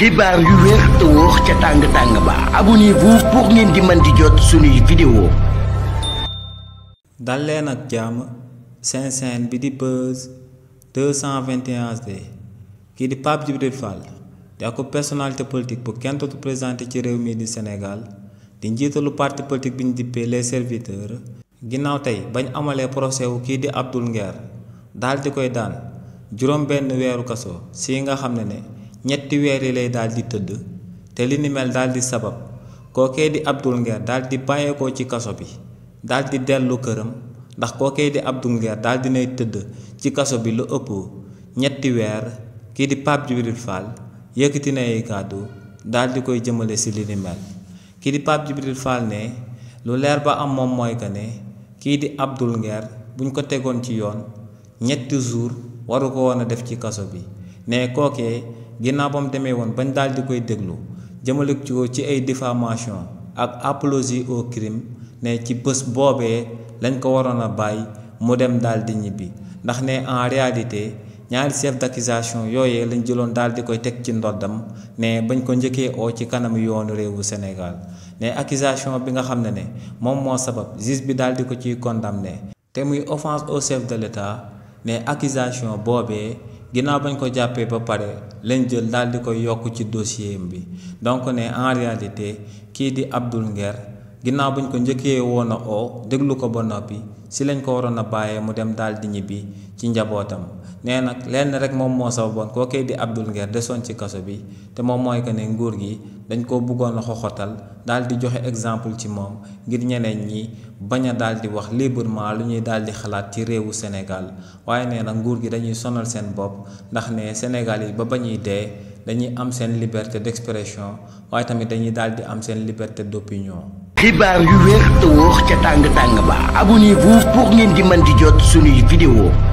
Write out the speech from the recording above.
xibaar yu wér te wóor ca tàng ba abonnez-vous pour ngeen di mën di jot suñuy vidéo. dal leen ak jàmm seen chaîne bi di Buzz 221HD kii di Pape Djibril Fall di ak personnalité politique bu kenn dootu présenté ci réew mi di Sénégal di njiitalu parti politique bi ñu dippee les serviteurs ginnaaw tey bañ amalee procès wu kii di Abdoul Nguer daal di koy daan juróom benn weeru kaso si nga xam ne ñetti weer yi lay daal di tëdd te li ni mel daal di sabab kookee di Abdoul Nguer daal di bàyyeekoo ci kaso bi daal di dellu këram ndax kookee di Abdoul Nguer daal di nay tëdd ci kaso bi lu ëpp ñetti weer kii di Pape Djibril Fall yëkkati na ay kàddu daal di koy jëmale si li ni mel kii di Pape Djibril Fall ne lu leer ba am moom mooy que ne kii di Abdoul Nguer buñ ko tegoon ci yoon ñetti jours waru ko woon a def ci kaso bi ne kookee ginnaaw ba mu demee woon bañ daal di koy déglu jëmale ci ay diffamation ak apologie au crime ne ci bés boobee lañ ko waroon a bàyyi mu dem daal di ñibbi ndax ne en réalité ñaari chef d'accusation yooyee lañ jëloon daal di koy teg ci ndoddam ne bañ ko njëkkee oo ci kanam yoonu réewu Sénégal ne accusation bi nga xam ne moom moo sabab juge bi daal di ko ciy condamné te muy offense au chef de l'État ne accusation boobee ginnaaw bañ ko jàppee ba pare lañ jël daal di koy yokk ci dossier bi donc ne en réalité kii di Abdoul Nguer ginnaaw bañ ko njëkkee woon a oo déglu ko ba noppi si lañ ko waroon a bàyyee mu dem daal di ñibbi ci njabootam nee nag lenn rek moom moo sababoon kookee di Abdoul Nguer desoon ci kaso bi te moom mooy que ne nguur gi dañ koo bëggoon a xoxotal daal di joxe exemple ci moom ngir ñeneen ñi bañ a daal di wax librement lu ñuy daal di xalaat ci réewu Sénégal waaye nee na nguur gi dañuy sonal seen bopp ndax ne Sénégal yi ba bañuy dee dañuy am seen liberté d'expression waaye tamit dañuy daal di am seen liberté d'opinion. xibaar yu wér te wóor ca tàng ba abonnez-vous pour ngeen di mën di jot suñuy vidéo.